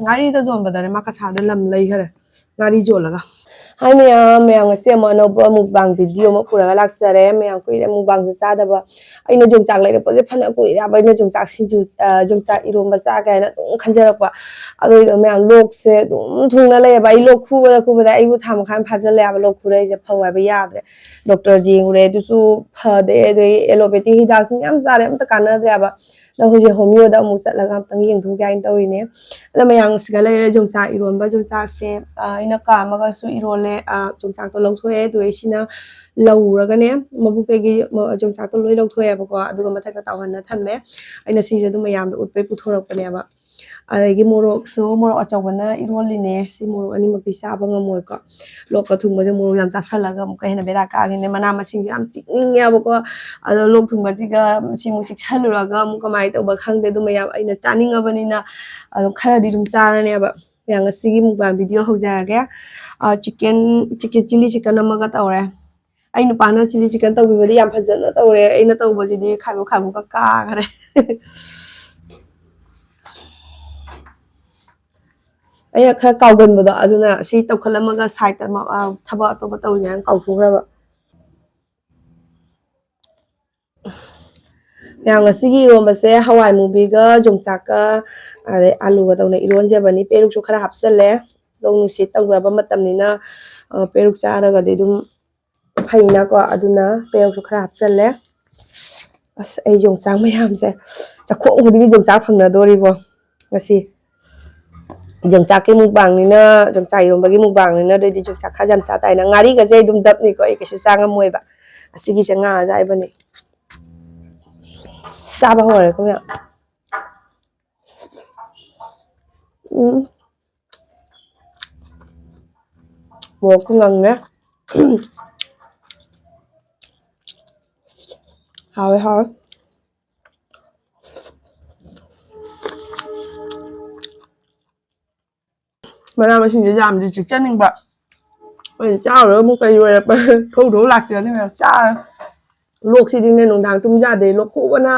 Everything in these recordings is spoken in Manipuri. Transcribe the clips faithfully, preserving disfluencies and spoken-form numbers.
ꯉꯥꯔꯤꯗ ꯌꯣꯟꯕꯗꯅꯦ ꯃꯥ ꯀꯁꯥꯔꯗ ꯂꯝ ꯂꯩꯈꯔꯦ ꯉꯥꯔꯤ ꯌꯣꯜꯂꯒ꯫ ꯍꯥꯏ ꯃꯌꯥꯝ, ꯃꯌꯥꯝ ꯉꯁꯤ ꯑꯃꯨꯛ ꯑꯅꯧꯕ mukbang video ꯑꯃ ꯄꯨꯔꯒ ꯂꯥꯛꯆꯔꯦ꯫ ꯃꯌꯥꯝ ꯀꯨꯏꯔꯦ mukbangꯁꯨ ꯆꯥꯗꯕ꯫ ꯑꯩꯅ ꯌꯣꯡꯆꯥꯛ ꯂꯩꯔꯛꯄꯁꯦ ꯐꯅ ꯀꯨꯏꯔꯦ ꯍꯥꯏꯕ꯫ ꯑꯩꯅ ꯌꯣꯡꯆꯥꯛ ꯁꯤꯡꯖꯨ, ꯑ, ꯌꯣꯡꯆꯥꯛ ꯏꯔꯣꯝꯕ ꯆꯥꯒꯦ ꯍꯥꯏꯅ ꯑꯗꯨꯝ ꯈꯟꯖꯔꯛꯄ꯫ ꯑꯗꯨꯏꯗꯣ ꯃꯌꯥꯝ ꯂꯣꯛꯁꯦ ꯑꯗꯨꯝ ꯊꯨꯡꯅ ꯂꯩꯌꯦꯕ꯫ ꯑꯩ ꯂꯣꯛ ꯈꯨꯕꯗ ꯈꯨꯕꯗ ꯑꯩꯕꯨ ꯊꯥ ꯃꯈꯥꯏ ꯑꯃ ꯐꯥꯖꯤꯜꯂꯦ ꯍꯥꯏꯕ ꯂꯣꯛ ꯈꯨꯔꯛꯏꯁꯦ꯫ ꯐꯧ ꯍꯥꯏꯕ ꯌꯥꯗ꯭ꯔꯦ꯫ ꯗꯣꯛꯇꯔ ꯌꯦꯡꯉꯨꯔꯦ, ꯑꯗꯨꯁꯨ ꯐꯗꯦ꯫ ꯑꯗꯩ allopathy ꯍꯤꯗꯥꯛꯁꯨ ꯃꯌꯥꯝ ꯆꯥꯔꯦ, ꯑꯝꯇ ꯀꯥꯟꯅꯗ꯭ꯔꯦ ꯍꯥꯏꯕ꯫ ꯑꯗꯣ ꯍꯧꯖꯤꯛ ꯍꯣꯃꯤꯌꯣꯗ ꯑꯃꯨꯛ ꯆꯠꯂꯒ ꯑꯝꯇꯪ ꯌꯦꯡꯊꯣꯛꯀꯦ ꯍꯥꯏꯅ ꯇꯧꯔꯤꯅꯦ꯫ ꯑꯗꯣ ꯃꯌꯥꯝ ꯁꯤꯗ ꯂꯩꯔꯦ ꯌꯣꯡꯆꯥꯛ ꯏꯔꯣꯟꯕ꯫ ꯌꯣꯡꯆꯥꯛꯁꯦ, ꯑ, ꯑꯩꯅ ꯀꯥꯝꯃꯒꯁꯨ ꯏꯔꯣꯜꯂꯦ꯫ ꯑ, ꯌꯣꯡꯆꯥꯛꯇꯣ ꯂꯧꯊꯣꯛꯑꯦ, ꯑꯗꯨꯒ ꯁꯤꯅ ꯂꯧꯔꯒꯅꯦ, ꯃꯕꯨꯛꯇꯒꯤ ꯃ-, ꯌꯣꯡꯆꯥꯛꯇꯣ ꯂꯣꯏ ꯂꯧꯊꯣꯛꯑꯦꯕꯀꯣ꯫ ꯑꯗꯨꯒ ꯃꯊꯛꯇ ꯇꯥꯎꯍꯟꯅ ꯊꯝꯃꯦ꯫ ꯑꯩꯅ ꯁꯤꯁꯦ ꯑꯗꯨꯝ ꯃꯌꯥꯝꯗ ꯎꯠꯄꯩ ꯄꯨꯊꯣꯔꯛꯄꯅꯦꯕ꯫ ꯑꯗꯒꯤ ꯃꯣꯔꯣꯛꯁꯨ, ꯃꯣꯔꯣꯛ ꯑꯆꯧꯕꯅ ꯏꯔꯣꯜꯂꯤꯅꯦ꯫ ꯁꯤ ꯃꯣꯔꯣꯛ ꯑꯅꯤꯃꯛꯇꯤ ꯆꯥꯕ ꯉꯝꯃꯣꯏꯀꯣ꯫ ꯂꯣꯛꯀ ꯊꯨꯡꯕꯁꯦ ꯃꯣꯔꯣꯛ ꯌꯥꯝ ꯆꯥꯁꯜꯂꯒ ꯑꯃꯨꯛꯀ ꯍꯦꯟꯅ ꯕꯦꯔꯥ ꯀꯥꯒꯤꯅꯦ꯫ ꯃꯅꯥ ꯃꯁꯤꯡꯁꯨ ꯌꯥꯝ ꯆꯤꯛꯅꯤꯡꯉꯦꯕꯀꯣ꯫ ꯑꯗꯣ ꯂꯣꯛ ꯊꯨꯡꯕꯁꯤꯒ ꯁꯤ ꯑꯃꯨꯛ ꯆꯤꯛꯁꯜꯂꯨꯔꯒ ꯑꯃꯨꯛ ꯀꯃꯥꯏꯅ ꯇꯧꯕ ꯈꯪꯗꯦ꯫ ꯑꯗꯨ ꯃꯌꯥꯝ ꯑꯩꯅ ꯆꯥꯅꯤꯡꯉꯕꯅꯤꯅ ꯑꯗꯨꯝ ꯈꯔꯗꯤ ꯑꯗꯨꯝ ꯆꯥꯔꯅꯦꯕ꯫ ꯃꯌꯥꯝ ꯉꯁꯤꯒꯤ mukbang video ꯍꯧꯖꯔꯒꯦ꯫ ꯑ, chicken, chicken, chilli chicken ꯑꯃꯒ ꯇꯧꯔꯦ꯫ ꯑꯩ ꯅꯨꯄꯥꯅ chilli chicken ꯇꯧꯕꯤꯕꯗꯤ ꯌꯥꯝ ꯐꯖꯅ ꯇꯧꯔꯦ꯫ ꯑꯩꯅ ꯇꯧꯕꯁꯤꯗꯤ ꯈꯥꯏꯕꯣꯛ ꯈꯥꯏꯕꯣꯛꯀ ꯀꯥꯈꯔꯦ꯫ ꯑꯩꯅ ꯈꯔ ꯀꯥꯎꯒꯟꯕꯗꯣ, ꯑꯗꯨꯅ ꯁꯤ ꯇꯧꯈꯠꯂꯝꯃꯒ side ꯇ ꯑꯃ, ꯑ, ꯊꯕꯛ ꯑꯇꯣꯞꯄ ꯇꯧꯔꯤꯉꯩꯗ ꯀꯥꯎꯊꯣꯛꯈ꯭ꯔꯕ꯫ ꯃꯌꯥꯝ, ꯉꯁꯤꯒꯤ ꯏꯔꯣꯝꯕꯁꯦ ꯍꯋꯥꯏ ꯃꯨꯕꯤꯒ ꯌꯣꯡꯆꯥꯛꯀ ꯑꯗꯩ ꯑꯂꯨꯒ ꯇꯧꯅ ꯏꯔꯣꯟꯖꯕꯅꯤ꯫ ꯄꯦꯔꯨꯛꯁꯨ ꯈꯔ ꯍꯥꯞꯆꯜꯂꯦ꯫ ꯅꯣꯡ ꯅꯨꯡꯁꯤꯠ ꯇꯧꯅꯕ ꯃꯇꯝꯅꯤꯅ, ꯑ, ꯄꯦꯔꯨꯛ ꯆꯥꯔꯒꯗꯤ ꯑꯗꯨꯝ ꯐꯩꯅꯀꯣ, ꯑꯗꯨꯅ ꯄꯦꯔꯨꯛꯁꯨ ꯈꯔ ꯍꯥꯞꯆꯜꯂꯦ꯫ ꯑꯁ, ꯑꯩ ꯌꯣꯡꯆꯥꯛ ꯃꯌꯥꯝꯁꯦ ꯆꯥꯛꯈꯣꯡ ꯈꯨꯗꯤꯡꯒꯤ ꯌꯣꯡꯆꯥꯛ ꯐꯪꯅꯗꯣꯔꯤꯕꯣ ꯉꯁꯤ꯫ ꯌꯣꯡꯆꯥꯛꯀꯤ mukbang ꯅꯤꯅ, ꯌꯣꯡꯆꯥꯛ ꯏꯔꯣꯝꯕꯒꯤ mukbang ꯅꯤꯅ, ꯑꯗꯨꯗꯤ ꯌꯣꯡꯆꯥꯛ ꯈꯔ ꯌꯥꯝ ꯆꯥ ꯇꯥꯏꯅ꯫ ꯉꯥꯔꯤꯒꯁꯦ ꯑꯩ ꯑꯗꯨꯝ ꯗꯞꯅꯤꯀꯣ, ꯑꯩ ꯀꯩꯁꯨ ꯆꯥ ꯉꯝꯃꯣꯏꯕ꯫ ꯑꯁꯤꯒꯤꯁꯦ ꯉꯥ ꯑꯖꯥꯏꯕꯅꯤ꯫ ꯆꯥꯕ ꯍꯧꯔꯦꯀꯣ ꯃꯌꯥꯝ꯫ ꯎꯝ꯫ ꯃꯣꯔꯣꯛꯇꯤ ꯉꯪꯉꯦ꯫ ꯍꯥꯎꯋꯦ, ꯍꯥꯎꯋꯦ꯫ ꯃꯅꯥ ꯃꯁꯤꯡꯁꯦ ꯌꯥꯝꯗꯤ ꯆꯤꯛꯆꯅꯤꯡꯕ꯫ ꯑꯩꯅ ꯆꯥꯔꯨꯔꯒ ꯑꯃꯨꯛ ꯀꯩ ꯑꯣꯏꯔꯛꯄ ꯊꯧ ꯊꯧ ꯂꯥꯛꯆꯅꯤ ꯃꯌꯥꯝ ꯆꯥꯔ꯫ ꯂꯣꯛꯁꯤꯗꯤꯅꯦ ꯅꯨꯡꯗꯥꯡ ꯇꯨꯝ ꯌꯥꯗꯦ, ꯂꯣꯛ ꯈꯨꯕꯅ꯫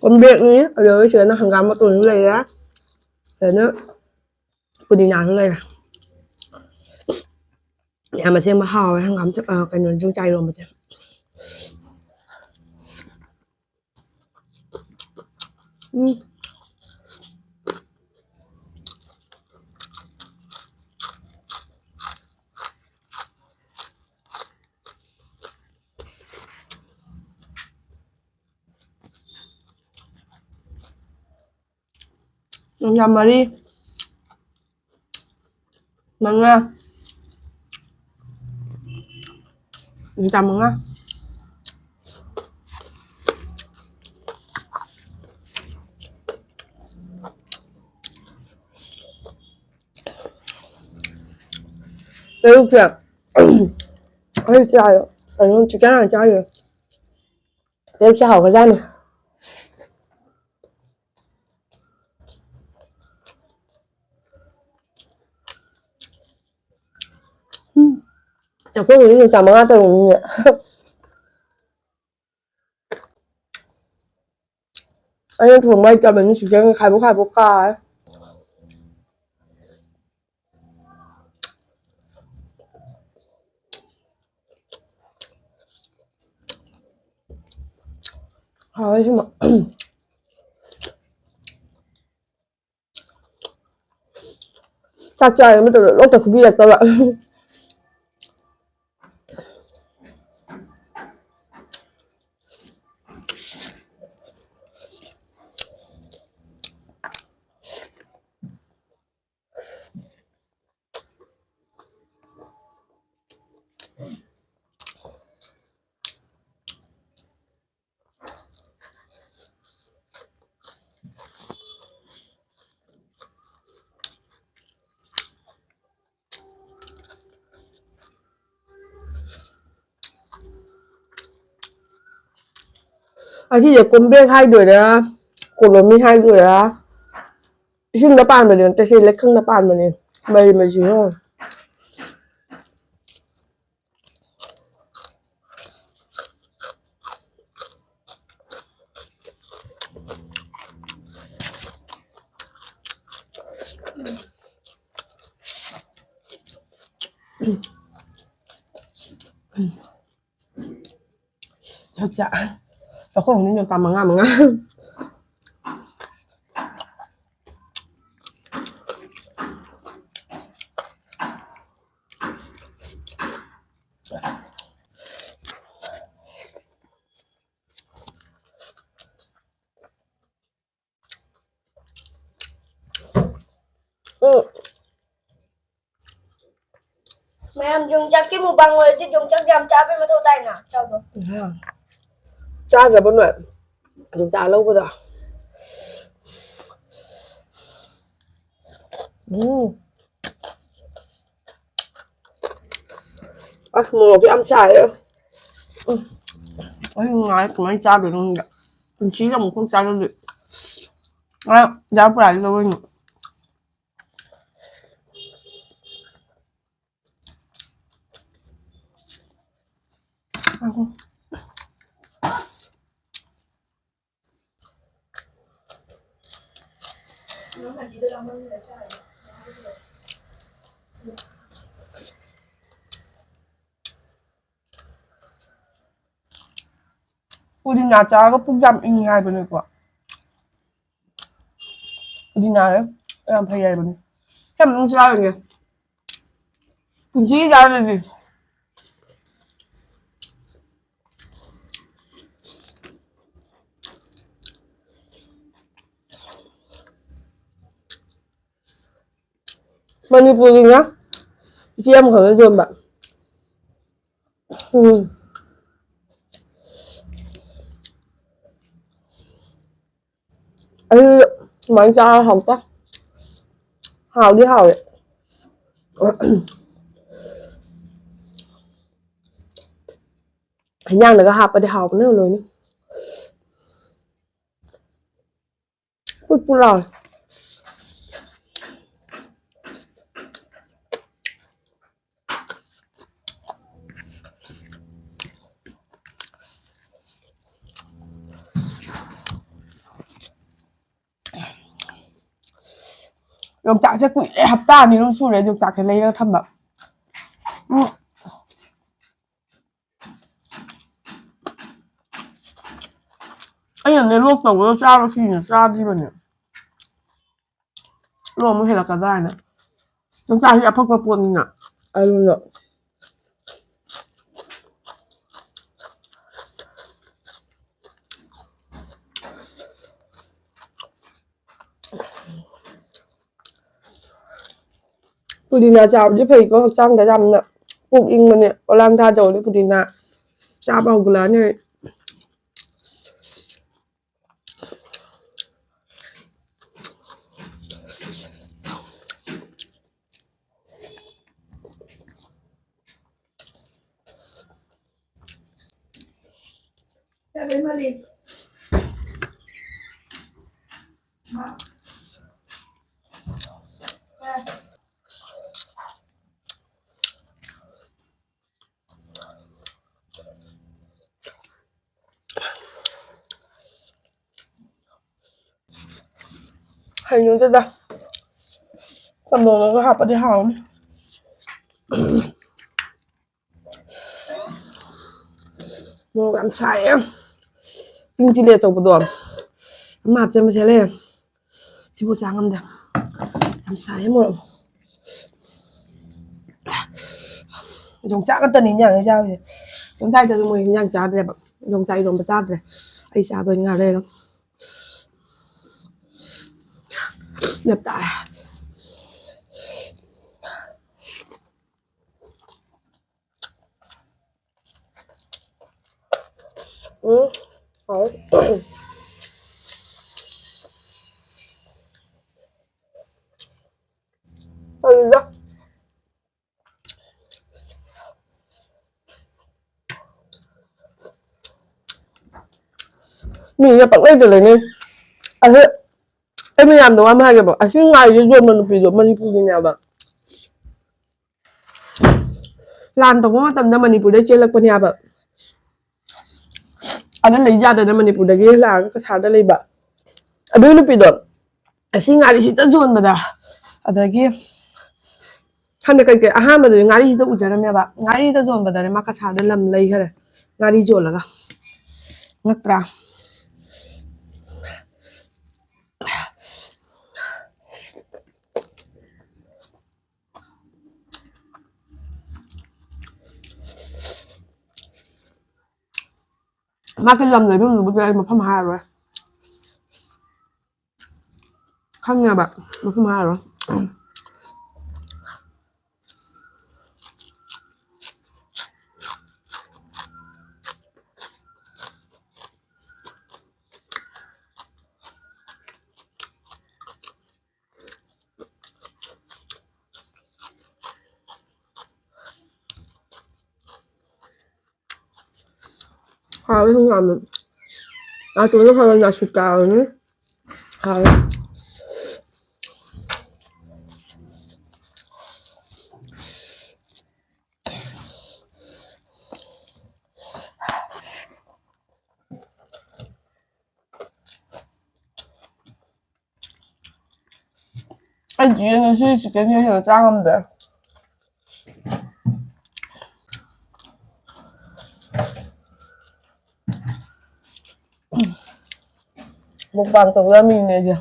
ꯀꯣꯝꯕ꯭ꯔꯦꯛꯅꯤ, ꯑꯗꯨꯒ ꯁꯤꯗꯅ ꯍꯪꯒꯥꯝ ꯃꯇꯣꯟꯁꯨ ꯂꯩꯔꯦ, ꯑꯗꯨꯅ ꯄꯨꯗꯤꯅꯥꯁꯨ ꯂꯩꯔꯦ꯫ ꯌꯥꯝ ꯑꯁꯦꯡꯕ ꯍꯥꯎꯋꯦ ꯍꯪꯒꯥꯝ ꯆ-, ꯑ, ꯀꯩꯅꯣ, ꯌꯣꯡꯆꯥꯛ ꯏꯔꯣꯝꯕꯁꯦ꯫ ꯎꯝ꯫ ꯌꯣꯡꯆꯥꯛ ꯃꯔꯤ, ꯃꯉꯥ꯫ ꯌꯣꯡꯆꯥꯛ ꯃꯉꯥ꯫ ꯑꯌꯨꯛꯁꯦ ꯑꯩ ꯆꯥꯏ, ꯀꯩꯅꯣ, chicken ꯍꯥꯟꯅ ꯆꯥꯏꯌꯦ꯫ ꯑꯌꯨꯛꯁꯦ ꯍꯥꯎꯈ꯭ꯔꯖꯥꯠꯅꯤ꯫ ꯎꯝ꯫ ꯆꯥꯛꯈꯨꯝꯗꯤ ꯌꯣꯡꯆꯥꯛ ꯃꯉꯥ ꯇꯔꯨꯛꯅꯤꯅꯦ꯫ ꯑꯩꯅ ꯊꯣꯡꯕ ꯍꯩꯇꯕꯅꯤ, chicken ꯈꯥꯏꯕꯣꯛ ꯈꯥꯏꯕꯣꯛ ꯀꯥꯔꯦ꯫ ꯍꯥꯎꯋꯦ ꯁꯤꯃ꯫ ꯆꯥꯛ ꯆꯥꯔꯤ ꯃꯇꯝꯗ ꯂꯣꯛꯇ ꯈꯨꯕꯤꯔꯛꯇꯕ꯫ ꯑꯁꯤꯁꯦ ꯀꯣꯝꯕ꯭ꯔꯦꯛ ꯍꯥꯏꯗꯣꯏꯔꯥ, ꯀꯣꯂꯣꯃꯤ ꯍꯥꯏꯗꯣꯏꯔꯥ, ꯏꯁꯤꯡꯗ ꯄꯥꯟꯕꯗꯤ ꯅꯠꯇꯦ, ꯁꯤ ꯂꯩꯀꯪꯗ ꯄꯥꯟꯕꯅꯦ꯫ ꯃꯔꯤ ꯃꯔꯤꯁꯦ ꯌꯦꯡꯉꯣ꯫ ꯆꯠ ꯆꯥ꯫ ꯆꯥꯛꯈꯣꯝ ꯈꯨꯗꯤꯡ ꯆꯥꯛ ꯆꯥ ꯃꯉꯥ ꯃꯉꯥ꯫ ꯎꯝ꯫ ꯃꯌꯥꯝ ꯌꯣꯡꯆꯥꯛꯀꯤ ꯃꯨꯛꯕꯥꯡ ꯑꯣꯏꯔꯗꯤ ꯌꯣꯡꯆꯥꯛ ꯌꯥꯝ ꯆꯥꯕꯩ ꯃꯊꯧ ꯇꯥꯏꯅ꯫ ꯆꯥꯎꯗꯣ꯫ ꯆꯥꯗ꯭ꯔꯕ ꯅꯣꯏ? ꯌꯣꯡꯆꯥꯛ ꯂꯧꯕꯗꯣ꯫ ꯎꯝ꯫ ꯑꯁ, ꯃꯣꯔꯣꯛꯁꯨ ꯌꯥꯝ ꯁꯥꯏꯌꯦ꯫ ꯎꯝ꯫ ꯑꯩ ꯉꯥꯏ ꯀꯃꯥꯏꯅ ꯆꯥꯗꯣꯏꯅꯣ ꯈꯪꯗꯦ꯫ ꯄꯨꯟꯁꯤꯗ ꯑꯃꯨꯛꯐꯥꯎ ꯆꯥꯖꯗ꯭ꯔꯤ꯫ ꯑ, ꯗꯥ ꯄꯨꯔꯥꯗꯤ ꯂꯧꯔꯣꯏꯅꯦ꯫ ꯄꯨꯗꯤꯅꯥ ꯆꯥꯔꯒ ꯄꯨꯛ ꯌꯥꯝ ꯏꯪꯉꯤ ꯍꯥꯏꯕꯅꯦꯀꯣ꯫ ꯄꯨꯗꯤꯅꯥꯁꯦ ꯌꯥꯝ ꯐꯩ ꯍꯥꯏꯕꯅꯦ꯫ ꯁꯤ ꯌꯥꯝ ꯅꯨꯡꯁꯤ ꯍꯥꯏꯕꯅꯦ꯫ ꯄꯨꯟꯁꯤꯒꯤ ꯆꯥꯗ꯭ꯔꯗꯤ꯫ ꯃꯅꯤꯄꯨꯔꯒꯤꯅ ꯏꯆꯦ ꯑꯃꯈꯛꯅ ꯌꯣꯟꯕ꯫ ꯎꯝ꯫ ꯑꯩ ꯁꯨꯃꯥꯏꯅ ꯆꯥꯔ ꯍꯥꯎꯇꯦ꯫ ꯍꯥꯎꯗꯤ ꯍꯥꯎꯋꯦ꯫ ꯍꯤꯟꯖꯥꯡꯗꯒ ꯍꯥꯞꯄꯗꯤ ꯍꯥꯎꯕꯅꯦ ꯂꯣꯏꯅ꯫ ꯄꯨꯠ ꯄꯨꯠ ꯂꯥꯎꯋꯦ꯫ ꯌꯣꯡꯆꯥꯛꯁꯦ ꯀꯨꯏꯔꯦ, ꯍꯞꯇꯥ ꯑꯅꯤ ꯑꯍꯨꯝ ꯁꯨꯔꯦ ꯌꯣꯡꯆꯥꯛꯁꯦ ꯂꯩꯔꯒ ꯊꯝꯕ꯫ ꯑꯩꯅꯅꯦ ꯂꯣꯛ ꯇꯧꯕꯗꯣ ꯆꯥꯕ ꯀꯤꯅ ꯆꯥꯗ꯭ꯔꯤꯕꯅꯦ꯫ ꯂꯣꯛ ꯑꯃꯨꯛ ꯍꯦꯜꯂꯛꯀꯗ꯭ꯔꯥ ꯍꯥꯏꯅ꯫ ꯆꯨꯝꯆꯥꯛꯁꯤ ꯑꯐꯛꯄ ꯄꯣꯠꯅꯤꯅ꯫ ꯑꯗꯨꯅ ꯄꯨꯗꯤꯅꯥ ꯆꯥꯕꯗꯤ ꯐꯩꯀꯣ, ꯍꯛꯆꯥꯡꯗ ꯌꯥꯝꯅ꯫ ꯄꯨꯛ ꯏꯪꯕꯅꯦ꯫ ꯑꯣꯂꯥꯡ ꯊꯥ ꯇꯧꯔꯗꯤ ꯄꯨꯗꯤꯅꯥ ꯆꯥꯕ ꯍꯧꯒꯠꯂꯛꯑꯅꯤ ꯑꯩ꯫ ꯍꯩꯅꯗꯦꯗ꯫ ꯆꯝꯊꯣꯡꯗꯒ ꯍꯥꯞꯄꯗꯤ ꯍꯥꯎꯅꯤ꯫ ꯃꯣꯔꯣꯛ ꯌꯥꯝ ꯁꯥꯏꯌꯦ꯫ ꯄꯤꯡ ꯆꯤꯂꯤ ꯑꯆꯧꯕꯗꯣ ꯑꯃ ꯍꯥꯞꯆꯤꯟꯕꯁꯦ ꯂꯩꯔꯦ꯫ ꯁꯤꯕꯨ ꯆꯥ ꯉꯝꯗꯦ꯫ ꯌꯥꯝ ꯁꯥꯏꯌꯦ ꯃꯣꯔꯣꯛ꯫ ꯌꯣꯡꯆꯥꯛ ꯉꯥꯛꯇꯅꯤ ꯏꯟꯖꯥꯡꯁꯦ ꯆꯥꯕꯁꯦ꯫ ꯌꯣꯡꯆꯥꯛꯇꯁꯨ ꯃꯣꯏ ꯏꯟꯖꯥꯡ ꯆꯥꯗ꯭ꯔꯦꯕ꯫ ꯌꯣꯡꯆꯥꯛ ꯏꯔꯣꯝꯕ ꯆꯥꯗ꯭ꯔꯦ꯫ ꯑꯩ ꯆꯥꯗꯣꯏꯅꯤ ꯉꯥꯏꯍꯥꯛ ꯂꯩꯔꯒ꯫ ꯂꯦꯞ ꯇꯥꯔꯦ꯫ ꯎꯝ, ꯍꯥꯎꯋꯦ꯫ ꯇꯜꯂꯤꯗ꯫ ꯃꯤꯅ ꯄꯪꯂꯩꯗ ꯂꯩꯅꯩ꯫ ꯑꯗꯨ ꯑꯩ ꯃꯌꯥꯝꯗ ꯋꯥ ꯑꯃ ꯍꯥꯏꯒꯦꯕ, ꯑꯁꯤ ꯉꯥꯔꯤꯁꯦ ꯌꯣꯟꯕ ꯅꯨꯄꯤꯗꯣ ꯃꯅꯤꯄꯨꯔꯒꯤꯅꯦꯕ꯫ ꯂꯥꯟ ꯇꯧꯕ ꯃꯇꯝꯗ ꯃꯅꯤꯄꯨꯔꯗꯩ ꯆꯦꯜꯂꯛꯄꯅꯦ ꯍꯥꯏꯕ꯫ ꯑꯗ ꯂꯩ ꯌꯥꯗꯅ ꯃꯅꯤꯄꯨꯔꯗꯒꯤ ꯂꯥꯛꯑꯒ ꯀꯁꯥꯔꯗ ꯂꯩꯕ꯫ ꯑꯗꯨꯒꯤ ꯅꯨꯄꯤꯗꯣ ꯑꯁꯤ ꯉꯥꯔꯤꯁꯤꯗ ꯌꯣꯟꯕꯗ, ꯑꯗꯒꯤ ꯈꯪꯗꯦ ꯀꯩ ꯀꯩ, ꯑꯍꯥꯟꯕꯗꯗꯤ ꯉꯥꯔꯤꯁꯤꯗ ꯎꯖꯔꯝꯃꯦꯕ꯫ ꯉꯥꯔꯤꯗ ꯌꯣꯟꯕꯗꯅꯦ ꯃꯥ ꯀꯁꯥꯔꯗ ꯂꯝ ꯂꯩꯈꯔꯦ ꯉꯥꯔꯤ ꯌꯣꯜꯂꯒ꯫ ꯉꯛꯇ꯭ꯔꯥ? ꯃꯥꯒꯤ ꯂꯝ ꯂꯩꯐꯝꯗꯨꯕꯨꯗꯤ ꯑꯩ ꯃꯐꯝ ꯍꯥꯏꯔꯔꯣꯏ꯫ ꯈꯪꯉꯦꯕ, ꯃꯐꯝ ꯍꯥꯏꯔꯔꯣꯏ꯫ ꯍꯥꯎꯋꯦ ꯍꯪꯒꯥꯝꯗꯣ꯫ ꯅꯥꯇꯣꯟꯗ ꯈꯔ ꯈꯔ ꯅꯥꯁꯤꯠ ꯀꯥꯕꯅꯤ꯫ ꯍꯥꯎꯋꯦ꯫ ꯑꯩ ꯆꯤꯛꯀꯟ ꯉꯁꯤ ꯆꯤꯛꯀꯟꯁꯦ ꯍꯦꯟꯅ ꯆꯥ ꯉꯝꯗ꯭ꯔꯦ꯫ ꯃꯨꯛꯕꯥꯡ ꯇꯧꯖꯔꯝꯃꯤꯅꯦ ꯑꯩꯁꯦ꯫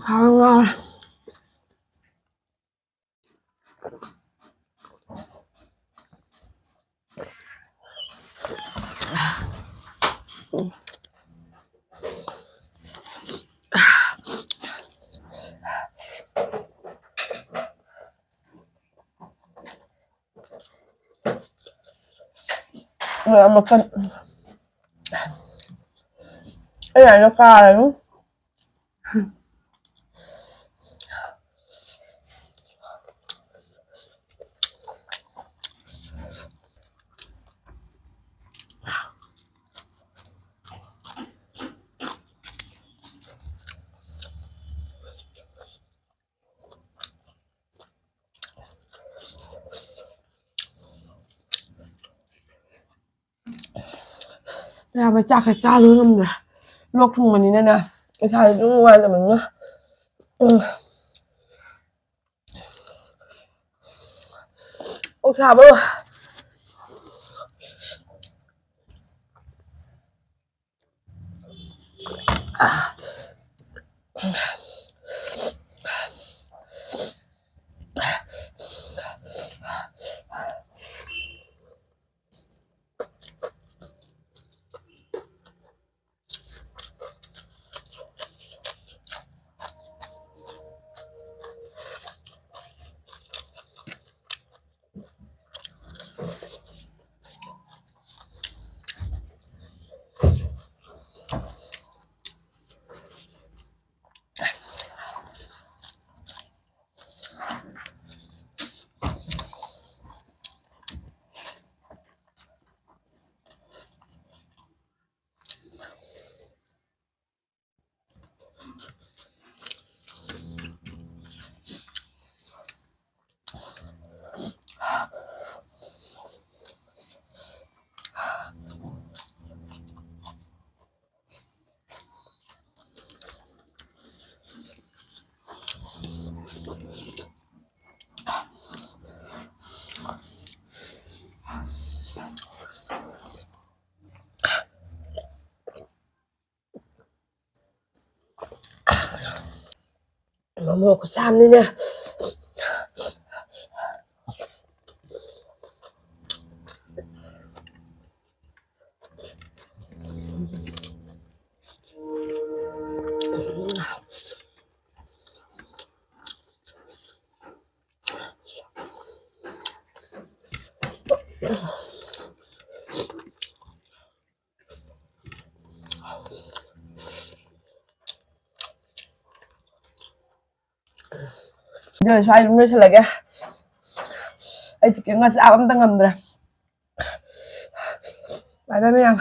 ꯍꯥꯎꯔꯦ꯫ ꯃꯈꯜ ꯑꯩ ꯍꯥꯏꯗꯣ ꯀꯥꯔꯅꯨ꯫ ꯌꯥꯕ ꯆꯥꯛꯁꯦ ꯆꯥ ꯂꯣꯏ ꯉꯝꯗ꯭ꯔꯦ꯫ ꯂꯣꯛ ꯊꯨꯡꯕꯅꯤꯅꯅꯦ, ꯏꯁꯥꯁꯦ ꯑꯗꯨꯝ ꯅꯨꯡꯉꯥꯏꯇꯕꯅꯤꯅ꯫ ꯎꯝ꯫ ꯑꯣꯛ ꯁꯥꯕ꯫ ꯃꯣꯔꯣꯛ ꯈꯨꯠꯁꯥ ꯑꯃꯅꯤꯅꯦ꯫ ꯑꯗꯨꯅ ꯁ꯭ꯋꯥꯏ ꯑꯗꯨꯝ ꯂꯣꯏꯁꯤꯜꯂꯒꯦ꯫ ꯑꯩ ꯆꯤꯛꯀꯟꯒ ꯆꯥꯕ ꯑꯝꯇ ꯉꯝꯗ꯭ꯔꯦ꯫ ꯕꯥꯏ ꯕꯥꯏ ꯃꯌꯥꯝ꯫